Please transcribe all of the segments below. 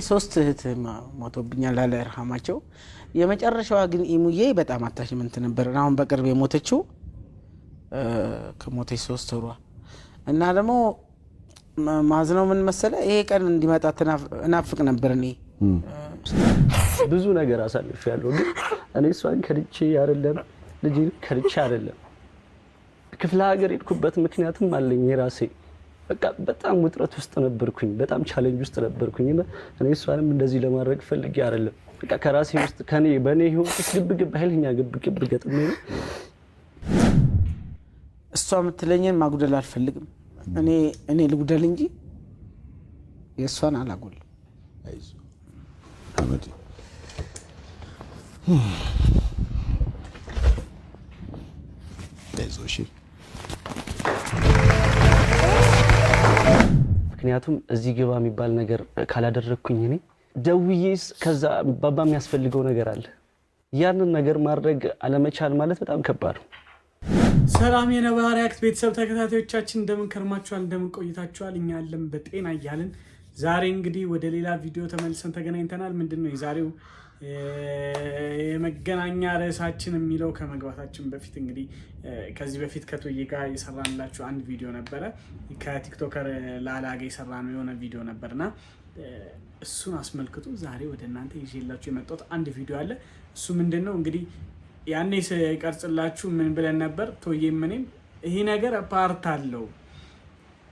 ሶስት እህት ሞቶብኛል አለ እርሃማቸው። የመጨረሻዋ ግን ኢሙዬ በጣም attachment ነበር። አሁን በቅርብ የሞተችው ከሞተች 3 ወሯ እና ደግሞ ማዝነው ምን መሰለ፣ ይሄ ቀን እንዲመጣ እናፍቅ ነበር እኔ። ብዙ ነገር አሳልፌያለሁ፣ ግን እኔ እሷን ከድቼ አይደለም፣ ልጄን ከድቼ አይደለም። ክፍለ ሀገር ሄድኩበት ምክንያትም አለኝ የራሴ። በቃ በጣም ውጥረት ውስጥ ነበርኩኝ፣ በጣም challenge ውስጥ ነበርኩኝ እና እኔ እሷንም እንደዚህ ለማድረግ ፈልጌ አይደለም። በቃ ከራሴ ውስጥ ከኔ በእኔ ህይወት ውስጥ ግብ ግብ፣ ኃይለኛ ግብ ግብ ገጥሜ ነው። እሷ የምትለኝን ማጉደል አልፈልግም። እኔ ልጉደል እንጂ የእሷን አላጎልም። አይዞህ አህመድ፣ አይዞህ እሺ። ምክንያቱም እዚህ ግባ የሚባል ነገር ካላደረግኩኝ እኔ ደውዬስ ከዛ ባባ የሚያስፈልገው ነገር አለ። ያንን ነገር ማድረግ አለመቻል ማለት በጣም ከባድ ነው። ሰላም የነባ ሪያክት ቤተሰብ ተከታታዮቻችን፣ እንደምን ከርማችኋል? እንደምን ቆይታችኋል? እኛ አለን በጤና እያልን ዛሬ እንግዲህ ወደ ሌላ ቪዲዮ ተመልሰን ተገናኝተናል። ምንድን ነው የዛሬው የመገናኛ ርዕሳችን የሚለው ከመግባታችን በፊት እንግዲህ ከዚህ በፊት ከቶዬ ጋር የሰራንላችሁ አንድ ቪዲዮ ነበረ። ከ TikToker ላላ ጋር የሰራነው የሆነ ቪዲዮ ነበርና እሱን አስመልክቶ ዛሬ ወደ እናንተ ይዤላችሁ የመጣሁት አንድ ቪዲዮ አለ። እሱ ምንድን ነው እንግዲህ ያኔ ስቀርጽላችሁ ምን ብለን ነበር? ቶዬም እኔም ይሄ ነገር part አለው፣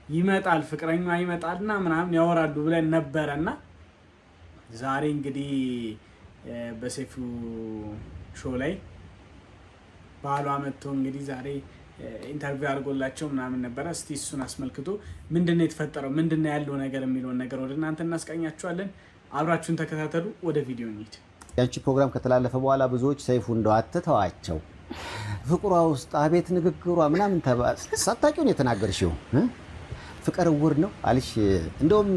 ይመጣል፣ ፍቅረኛ ይመጣልና ምናምን ያወራሉ ብለን ነበረ እና ዛሬ እንግዲህ በሰይፉ show ላይ ባሏ መጥቶ እንግዲህ ዛሬ interview አድርጎላቸው ምናምን ነበረ። እስቲ እሱን አስመልክቶ ምንድነው የተፈጠረው፣ ምንድነው ያለው ነገር የሚለውን ነገር ወደ እናንተ እናስቃኛችኋለን። አብራችሁን ተከታተሉ። ወደ ቪዲዮ እንሂድ። ያንቺ ፕሮግራም ከተላለፈ በኋላ ብዙዎች ሰይፉ እንደው አትተዋቸው፣ ፍቅሯ ውስጥ አቤት ንግግሯ ምናምን ሳታውቂው ነው የተናገርሽው። ፍቅር እውር ነው አልሽ። እንደውም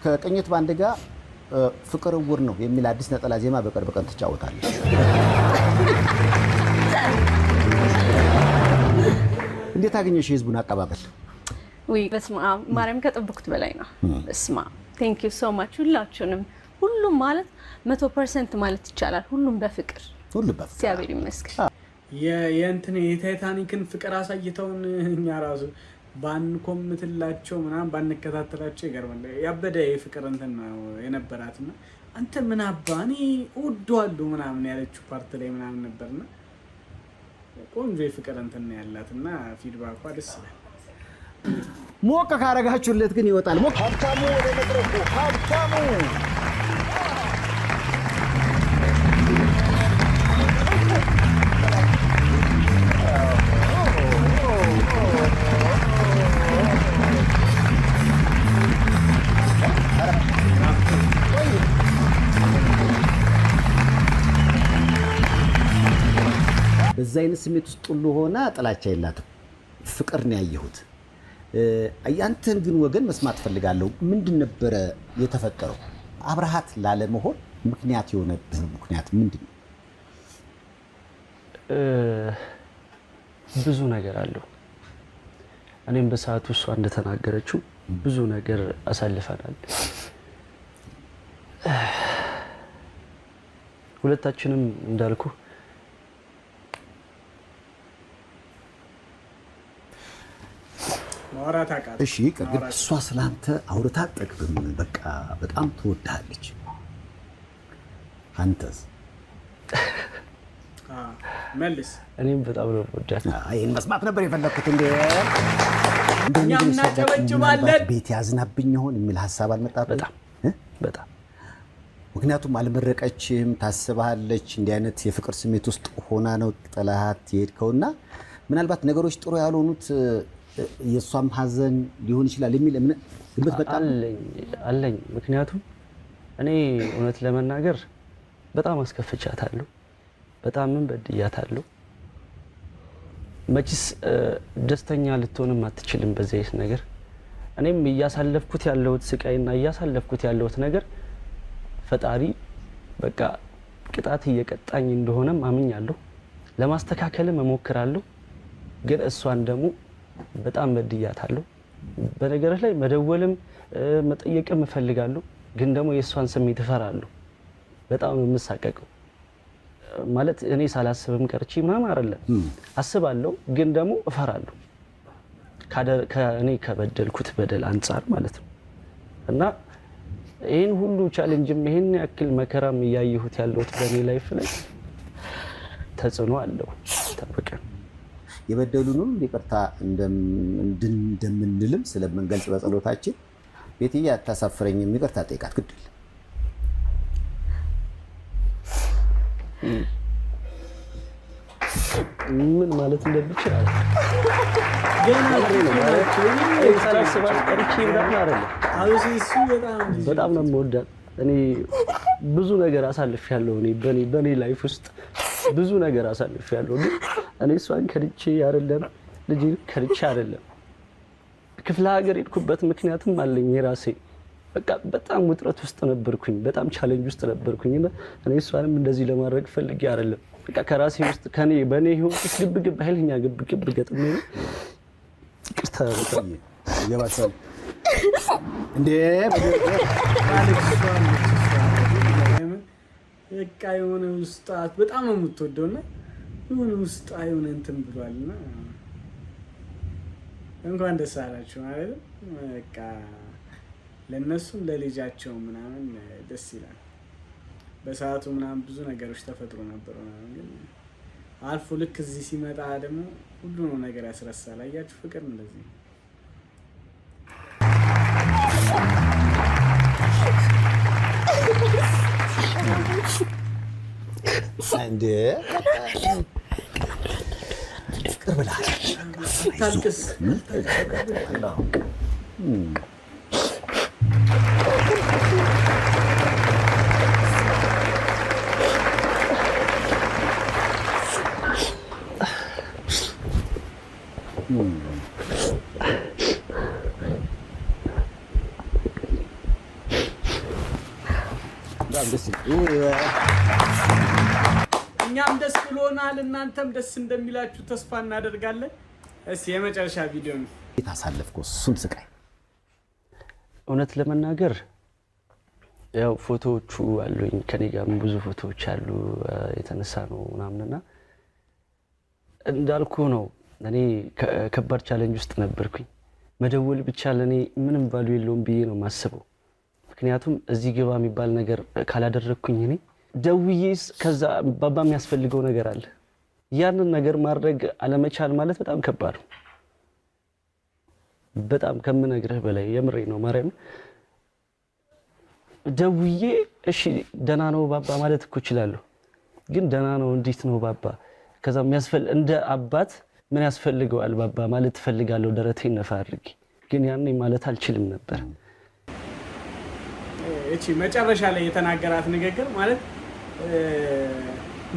ከቅኝት ባንድ ጋር ፍቅር እውር ነው የሚል አዲስ ነጠላ ዜማ በቅርብ ቀን ትጫወታለች። እንዴት አገኘሽ የህዝቡን አቀባበል? ውይ በስመ አብ ማርያም፣ ከጠበኩት በላይ ነው። በስመ አብ thank you so much ሁላችሁንም። ሁሉም ማለት 100% ማለት ይቻላል ሁሉም በፍቅር። ሁሉም በፍቅር። እግዚአብሔር ይመስገን። የእንትን የታይታኒክን ፍቅር አሳይተውን እኛ ራሱ ባንኮምትላቸው ምናምን ባንከታተላቸው ይገርማል። ያበደ የፍቅር እንትን ነው የነበራት እና አንተ ምን አባ እኔ እወደዋለሁ ምናምን ያለችው part ላይ ምናምን ነበርና ቆንጆ የፍቅር እንትን ነው ያላት እና feedback ኳ ደስ ይላል። ሞቅ ካረጋችሁለት ግን ይወጣል። ሞቅ ሀብታሙ ወደ መድረኩ፣ ሀብታሙ። በዛ አይነት ስሜት ውስጥ ሁሉ ሆና ጥላቻ የላትም። ፍቅር ነው ያየሁት። ያንተን ግን ወገን መስማት ፈልጋለሁ። ምንድን ነበረ የተፈጠረው? አብረሃት ላለመሆን ምክንያት የሆነብህ ምክንያት ምንድን ነው? ብዙ ነገር አለው። እኔም በሰዓቱ እሷ እንደተናገረችው ብዙ ነገር አሳልፈናል። ሁለታችንም እንዳልኩ ማውራት አቃተው። እሺ ይቅር፣ ግን እሷ ስላንተ አውርታ አትጠግብም። በቃ በጣም ትወድሃለች። አንተስ? መልስ። እኔም በጣም ነው የምወዳት። ይህን መስማት ነበር የፈለግኩት። እንደ እኛም እናጨበጭባለን። ቤት ያዝናብኝ ይሆን የሚል ሀሳብ አልመጣብህም? በጣም በጣም። ምክንያቱም አልመረቀችም፣ ታስባለች። እንዲህ አይነት የፍቅር ስሜት ውስጥ ሆና ነው ጥለሃት የሄድከውና ምናልባት ነገሮች ጥሩ ያልሆኑት የእሷም ሀዘን ሊሆን ይችላል የሚል ግምት በጣም አለኝ። ምክንያቱም እኔ እውነት ለመናገር በጣም አስከፍቻታለሁ፣ በጣምም በድያታለሁ። መችስ ደስተኛ ልትሆንም አትችልም በዚህ አይነት ነገር። እኔም እያሳለፍኩት ያለሁት ስቃይና እያሳለፍኩት ያለሁት ነገር ፈጣሪ በቃ ቅጣት እየቀጣኝ እንደሆነም አምኛለሁ። ለማስተካከልም እሞክራለሁ። ግን እሷን ደግሞ በጣም በድያታለሁ። በነገርህ ላይ መደወልም መጠየቅም እፈልጋለሁ። ግን ደግሞ የእሷን ስሜት እፈራለሁ። በጣም ነው የምሳቀቀው። ማለት እኔ ሳላስብም ቀርቼ ምናምን አይደለም፣ አስባለሁ፣ ግን ደግሞ እፈራለሁ እኔ ከበደልኩት በደል አንጻር ማለት ነው። እና ይህን ሁሉ challenge ም ይህን ያክል መከራም እያየሁት ያለሁት በእኔ life ላይ ተጽዕኖ አለው። ይታወቃል። የበደሉንም ይቅርታ እንደምንልም ስለምንገልጽ በጸሎታችን ቤትዬ አታሳፍረኝም፣ ይቅርታ ጠይቃት ግድ የለም። ምን ማለት እንደምችል አለ በጣም ነው የምወዳት። እኔ ብዙ ነገር አሳልፌያለሁ። እኔ በኔ life ውስጥ ብዙ ነገር አሳልፌያለሁ። ግን እኔ እሷን ከድቼ አይደለም፣ ልጄን ከድቼ አይደለም። ክፍለ ሀገር ሄድኩበት ምክንያትም አለኝ የራሴ። በቃ በጣም ውጥረት ውስጥ ነበርኩኝ፣ በጣም challenge ውስጥ ነበርኩኝ። እና እኔ እሷንም እንደዚህ ለማድረግ ፈልጌ አይደለም። በቃ ከራሴ ውስጥ ከኔ በእኔ ህይወት ውስጥ ግብግብ፣ ኃይለኛ ግብግብ ገጥሜ ነው። ይቅርታ በጣም ይገባቸዋል እንዴ? በቃ የሆነ ውስጣ በጣም ነው የምትወደው እና የሆነ ውስጣ የሆነ እንትን ብሏል እና እንኳን ደስ አላችሁ ማለት ነው። በቃ ለእነሱም ለልጃቸው ምናምን ደስ ይላል። በሰዓቱ ምናምን ብዙ ነገሮች ተፈጥሮ ነበር ምናምን፣ ግን አልፎ ልክ እዚህ ሲመጣ ደግሞ ሁሉንም ነገር ያስረሳል። አያችሁ ፍቅር እንደዚህ ነው። እንዴ ፍቅር ብለሃል። ታልቅስ በጣም ደስ ይላል። እኛም ደስ ብሎናል፣ እናንተም ደስ እንደሚላችሁ ተስፋ እናደርጋለን። እስኪ የመጨረሻ ቪዲዮ ነው። እንዴት አሳለፍከው እሱን ስቃይ? እውነት ለመናገር ያው ፎቶዎቹ አሉኝ ከኔ ጋርም ብዙ ፎቶዎች አሉ የተነሳ ነው ምናምንና እንዳልኩ ነው። እኔ ከባድ challenge ውስጥ ነበርኩኝ። መደወል ብቻ ለእኔ ምንም value የለውም ብዬ ነው የማስበው። ምክንያቱም እዚህ ግባ የሚባል ነገር ካላደረግኩኝ እኔ ደውዬስ ከዛ ባባ የሚያስፈልገው ነገር አለ። ያንን ነገር ማድረግ አለመቻል ማለት በጣም ከባድ ነው። በጣም ከምነግርህ በላይ የምሬ ነው። ማርያም ደውዬ እሺ ደህና ነው ባባ ማለት እኮ እችላለሁ። ግን ደህና ነው እንዴት ነው ባባ? ከዛ እንደ አባት ምን ያስፈልገዋል ባባ ማለት እፈልጋለሁ። ደረቴን ነፋ አድርጌ ግን ያኔ ማለት አልችልም ነበር። እቺ መጨረሻ ላይ የተናገራት ንግግር ማለት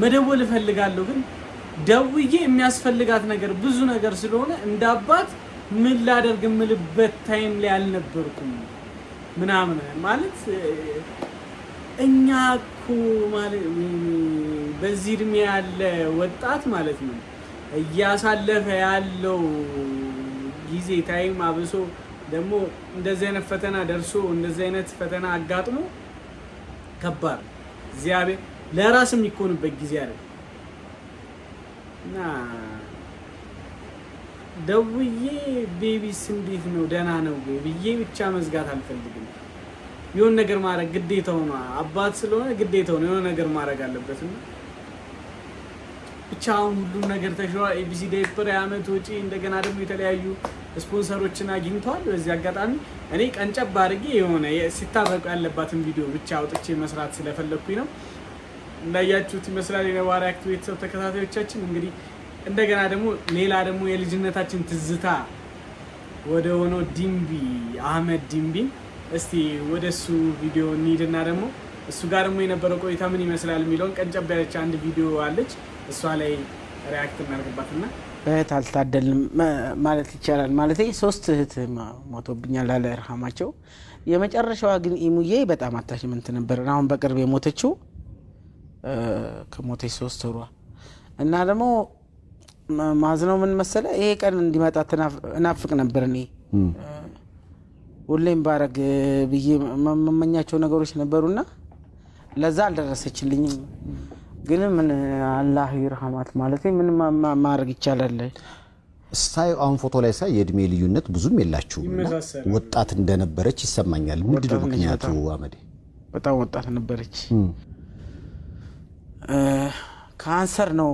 መደወል እፈልጋለሁ ግን ደውዬ የሚያስፈልጋት ነገር ብዙ ነገር ስለሆነ እንደ አባት ምን ላደርግ የምልበት time ላይ አልነበርኩም ምናምን ማለት እኛ እኮ ማለት በዚህ እድሜ ያለ ወጣት ማለት ነው እያሳለፈ ያለው ጊዜ time አብሶ ደግሞ እንደዚህ አይነት ፈተና ደርሶ እንደዚህ አይነት ፈተና አጋጥሞ ከባድ ነው። እግዚአብሔር ለራስ የሚኮንበት ጊዜ አለ እና ደውዬ baby ስ እንዴት ነው ደህና ነው ወይ ብዬ ብቻ መዝጋት አልፈልግም። የሆነ ነገር ማድረግ ግዴታው ነው። አባት ስለሆነ ግዴታው ነው፣ የሆነ ነገር ማድረግ አለበት። እና ብቻ አሁን ሁሉም ነገር ተሸዋ ኤቢሲ ዳይፐር የአመት ወጪ እንደገና ደግሞ የተለያዩ ስፖንሰሮችን አግኝተዋል። በዚህ አጋጣሚ እኔ ቀንጨብ አድርጌ የሆነ ሲታረቁ ያለባትን ቪዲዮ ብቻ አውጥቼ መስራት ስለፈለግኩኝ ነው። እንዳያችሁት ይመስላል የነባ ሪያክት ቤተሰብ ተከታታዮቻችን። እንግዲህ እንደገና ደግሞ ሌላ ደግሞ የልጅነታችን ትዝታ ወደ ሆነው ዲምቢ አህመድ ዲምቢን እስቲ ወደ እሱ ቪዲዮ እንሂድና ደግሞ እሱ ጋር ደግሞ የነበረው ቆይታ ምን ይመስላል የሚለውን ቀንጨብ ያለች አንድ ቪዲዮ አለች። እሷ ላይ react እናድርግባትና እህት አልታደልም ማለት ይቻላል። ማለት ሶስት እህት ሞቶብኛል አለ እርሃማቸው። የመጨረሻዋ ግን ኢሙዬ በጣም attachment ነበር። አሁን በቅርብ የሞተችው ከሞተች 3 ወሯ እና ደግሞ ማዝነው ምን መሰለ፣ ይሄ ቀን እንዲመጣ እናፍቅ ነበር እኔ። ሁሌም ባረግ ብዬ መመኛቸው ነገሮች ነበሩና ለዛ አልደረሰችልኝም። ግን ምን አላህ ይርሐማት ማለት ምን ማድረግ ይቻላል። ሳይ አሁን ፎቶ ላይ ሳይ የእድሜ ልዩነት ብዙም የላችሁም እና ይመሳሰላል። ወጣት እንደነበረች ይሰማኛል። ምንድነው ወጣት ነች ምክንያቱ በጣም። አመዴ? በጣም ወጣት ነበረች። ካንሰር ነው።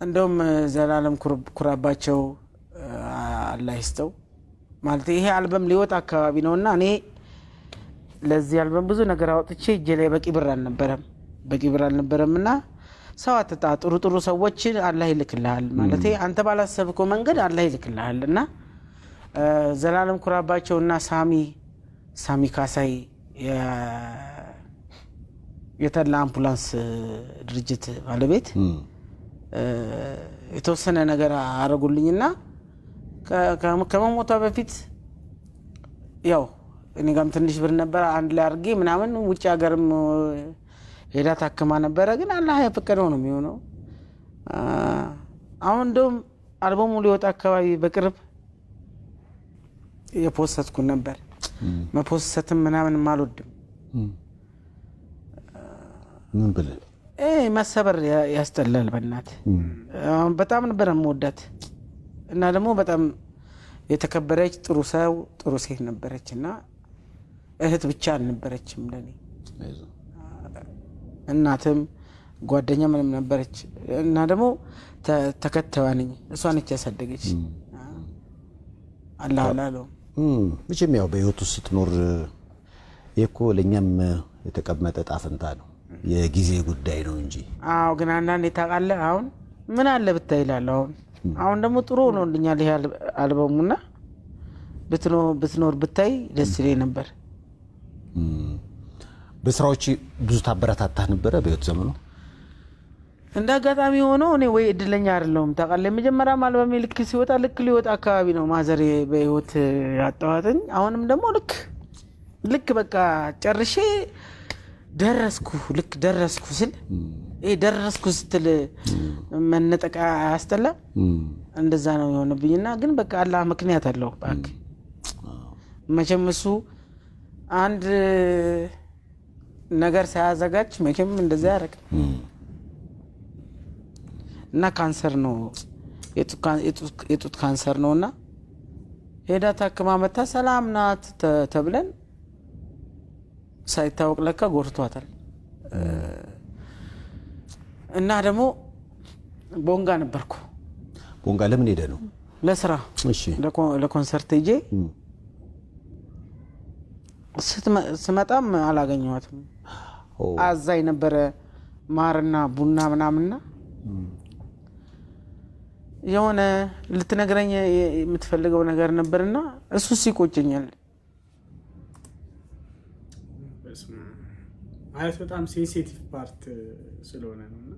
እንደውም ዘላለም ኩራባቸው አላህ ይስጠው። ማለት ይሄ አልበም ሊወጣ አካባቢ ነው እና እኔ ለዚህ አልበም ብዙ ነገር አወጥቼ እጄ ላይ በቂ ብር አልነበረም፣ በቂ ብር አልነበረም እና ሰው አትጣ፣ ጥሩ ጥሩ ሰዎች አላህ ይልክልሃል። ማለት አንተ ባላሰብከው መንገድ አላህ ይልክልሃል እና ዘላለም ኩራባቸው እና ሳሚ ካሳይ የተድላ አምቡላንስ ድርጅት ባለቤት የተወሰነ ነገር አረጉልኝና ከመሞቷ በፊት ያው እኔ ጋም ትንሽ ብር ነበረ፣ አንድ ላይ አድርጌ ምናምን ውጭ ሀገርም ሄዳ ታክማ ነበረ። ግን አላህ የፈቀደው ነው የሚሆነው። አሁን እንደውም አልበሙ ሊወጣ አካባቢ በቅርብ የፖሰትኩን ነበር። መፖሰትም ምናምንም አልወድም። ምን ብለህ? መሰበር ያስጠላል። በእናት አሁን በጣም ነበር የምወዳት እና ደግሞ በጣም የተከበረች ጥሩ ሰው ጥሩ ሴት ነበረች እና እህት ብቻ አልነበረችም ለኔ፣ እናትም ጓደኛ ምንም ነበረች እና ደግሞ ተከታይዋ ነኝ። እሷ ነች ያሳደገች። አላህ አላለውም። መቼም ያው በህይወቱ ስትኖር ይሄ እኮ ለእኛም የተቀመጠ ዕጣ ፈንታ ነው፣ የጊዜ ጉዳይ ነው እንጂ። አዎ፣ ግን አንዳንዴ ታውቃለህ፣ አሁን ምን አለ ብታይ እላለሁ። አሁን ደግሞ ጥሩ ሆኖልኛል ይሄ አልበሙና ብትኖር ብታይ ደስ ይለኝ ነበር። በስራዎች ብዙ ታበረታታህ ነበረ በህይወት ዘመኑ? እንደ አጋጣሚ ሆኖ እኔ ወይ እድለኛ አይደለሁም ታውቃለህ። የመጀመሪያም አልበሜ ልክ ሲወጣ ልክ ሊወጣ አካባቢ ነው ማዘሬ በህይወት ያጣኋትኝ። አሁንም ደግሞ ልክ በቃ ጨርሼ ደረስኩ፣ ልክ ደረስኩ ስል ይሄ ደረስኩ ስትል መነጠቅ አያስጠላም? እንደዛ ነው የሆነብኝና ግን በቃ አላህ ምክንያት አለው። እባክህ መቼም እሱ አንድ ነገር ሳያዘጋጅ መቼም እንደዛ ያደርግ እና ካንሰር ነው፣ የጡት ካንሰር ነው እና ሄዳ ታክማ መታ ሰላም ናት ተብለን ሳይታወቅ ለካ ጎድቷታል። እና ደግሞ ቦንጋ ነበርኩ። ቦንጋ ለምን ሄደ ነው? ለስራ፣ ለኮንሰርት ሄጄ ስመጣም አላገኘኋትም። አዛኝ ነበረ ማርና ቡና ምናምንና የሆነ ልትነግረኝ የምትፈልገው ነገር ነበርና እሱ ይቆጨኛል። ማለት በጣም sensitive part ስለሆነ ነው። እና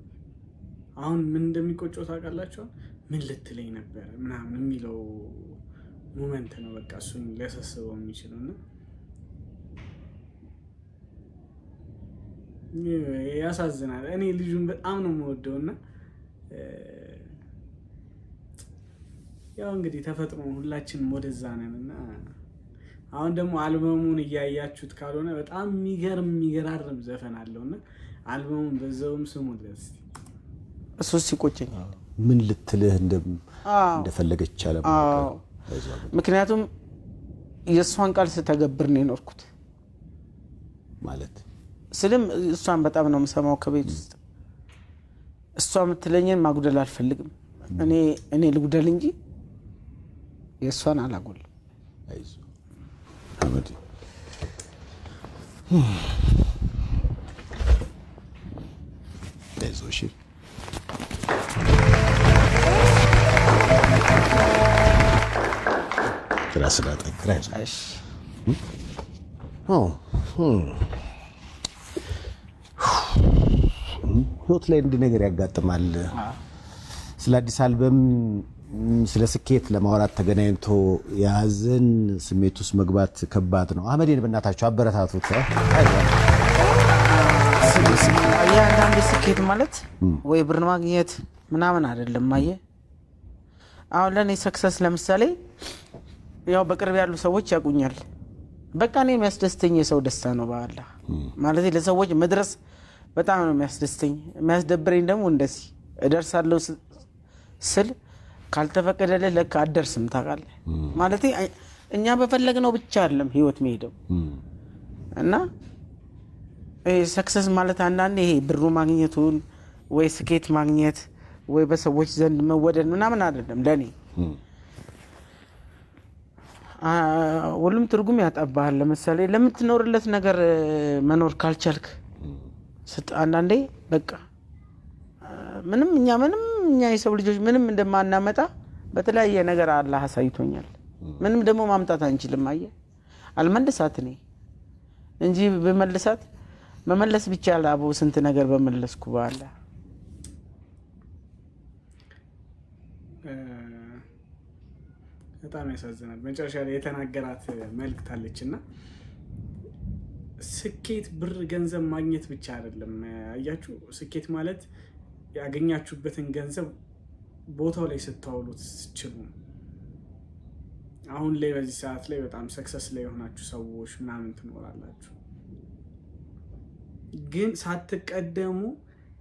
አሁን ምን እንደሚቆጨው ታውቃላችሁ? ምን ልትለኝ ነበረ ምናምን የሚለው moment ነው በቃ እሱን ሊያሳስበው የሚችለው እና ያሳዝናል። እኔ ልጁን በጣም ነው የምወደው እና ያው እንግዲህ ተፈጥሮ ሁላችንም ወደዛ ነን እና አሁን ደግሞ አልበሙን እያያችሁት ካልሆነ በጣም የሚገርም የሚገራርም ዘፈን አለው እና አልበሙን በዛውም ስሙለት እስኪ። እሱ ይቆጨኛል። ምን ልትልህ እንደፈለገች አለማወቅ። ምክንያቱም የእሷን ቃል ስተገብር ነው የኖርኩት። ማለት ስልም እሷን በጣም ነው የምሰማው ከቤት ውስጥ። እሷ የምትለኝን ማጉደል አልፈልግም። እኔ ልጉደል እንጂ የእሷን አላጎልም። አይዞህ አመዴ። አይዞህ እሺ። ራስህን አጠንክር። አይዞህ። ህይወት ላይ እንዲህ ነገር ያጋጥማል። ስለ አዲስ አልበም ስለ ስኬት ለማውራት ተገናኝቶ የሀዘን ስሜት ውስጥ መግባት ከባድ ነው። አህመዴን በእናታቸው አበረታቱት። አየህ፣ አንዳንዴ ስኬት ማለት ወይ ብር ማግኘት ምናምን አይደለም። አየህ፣ አሁን ለእኔ success ለምሳሌ ያው በቅርብ ያሉ ሰዎች ያውቁኛል። በቃ እኔ የሚያስደስተኝ የሰው ደስታ ነው። በአላህ ማለት ለሰዎች መድረስ በጣም ነው የሚያስደስተኝ። የሚያስደብረኝ ደግሞ እንደዚህ እደርሳለሁ ስል ካልተፈቀደልህ ለካ አትደርስም። ታውቃለህ ማለት እኛ በፈለግነው ብቻ አይደለም ህይወት የሚሄደው። እና success ማለት አንዳንዴ ይሄ ብሩ ማግኘቱን ወይ ስኬት ማግኘት ወይ በሰዎች ዘንድ መወደድ ምናምን አይደለም። ለእኔ ሁሉም ትርጉም ያጠባሃል። ለምሳሌ ለምትኖርለት ነገር መኖር ካልቻልክ አንዳንዴ በቃ ምንም እኛ የሰው ልጆች ምንም እንደማናመጣ በተለያየ ነገር አላህ አሳይቶኛል። ምንም ደግሞ ማምጣት አንችልም። አየህ፣ አልመልሳት እኔ እንጂ ብመልሳት፣ መመለስ ቢቻል አቦ ስንት ነገር በመለስኩ በአላህ። በጣም ያሳዝናል። መጨረሻ ላይ የተናገራት መልእክት አለች እና ስኬት ብር ገንዘብ ማግኘት ብቻ አይደለም። አያችሁ፣ ስኬት ማለት ያገኛችሁበትን ገንዘብ ቦታው ላይ ስታውሉት ስትችሉ ነው። አሁን ላይ በዚህ ሰዓት ላይ በጣም success ላይ የሆናችሁ ሰዎች ምናምን ትኖራላችሁ። ግን ሳትቀደሙ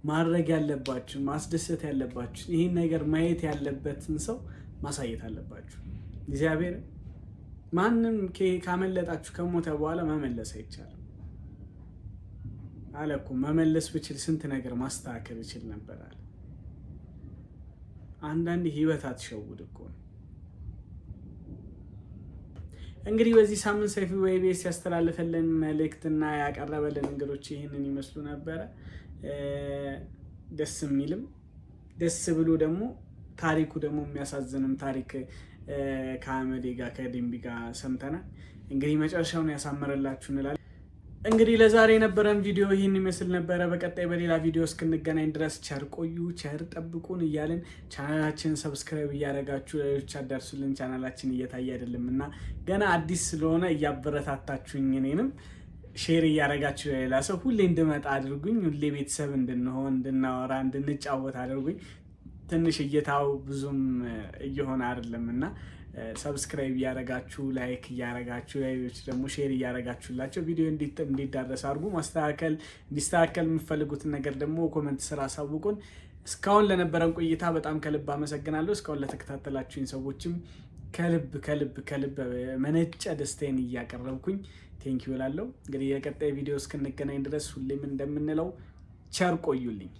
ማድረግ ያለባችሁ፣ ማስደሰት ያለባችሁ፣ ይህን ነገር ማየት ያለበትን ሰው ማሳየት አለባችሁ። እግዚአብሔር ማንም ካመለጣችሁ ከሞተ በኋላ መመለስ አይቻልም አለ እኮ። መመለስ ብችል ስንት ነገር ማስተካከል እችል ነበር አለ። አንዳንድ ህይወት አትሸውድ እኮ ነው። እንግዲህ በዚህ ሳምንት ሰይፉ በኢቢኤስ ያስተላለፈልን መልእክትና ያቀረበልን እንግዶች ይህንን ይመስሉ ነበረ። ደስ የሚልም፣ ደስ ብሎ ደግሞ ታሪኩ ደግሞ የሚያሳዝንም ታሪክ ከአህመዴ ጋር ከዲምቢ ጋር ሰምተናል። እንግዲህ መጨረሻውን ያሳምርላችሁ እንላለን። እንግዲህ ለዛሬ የነበረን ቪዲዮ ይህን ይመስል ነበረ። በቀጣይ በሌላ ቪዲዮ እስክንገናኝ ድረስ ቸር ቆዩ፣ ቸር ጠብቁን እያልን ቻናላችንን subscribe እያደረጋችሁ ለሌሎች አዳርሱልን። ቻናላችን እየታየ አይደለም እና ገና አዲስ ስለሆነ እያበረታታችሁኝ እኔንም share እያደረጋችሁ ለሌላ ሰው ሁሌ እንድመጣ አድርጉኝ። ሁሌ ቤተሰብ እንድንሆን፣ እንድናወራ፣ እንድንጫወት አድርጉኝ። ትንሽ እይታው ብዙም እየሆነ አይደለም እና subscribe እያረጋችሁ፣ like እያረጋችሁ፣ ለሌሎች ደግሞ share እያረጋችሁላቸው ቪዲዮ እንዲዳረስ አድርጉ። ማስተካከል እንዲስተካከል የምትፈልጉትን ነገር ደግሞ comment ስር አሳውቁን። እስካሁን ለነበረን ቆይታ በጣም ከልብ አመሰግናለሁ። እስካሁን ለተከታተላችሁኝ ሰዎችም ከልብ ከልብ ከልብ መነጨ ደስታዬን እያቀረብኩኝ thank you እላለሁ። እንግዲህ የቀጣይ ቪዲዮ እስክንገናኝ ድረስ ሁሌም እንደምንለው ቸር ቆዩልኝ።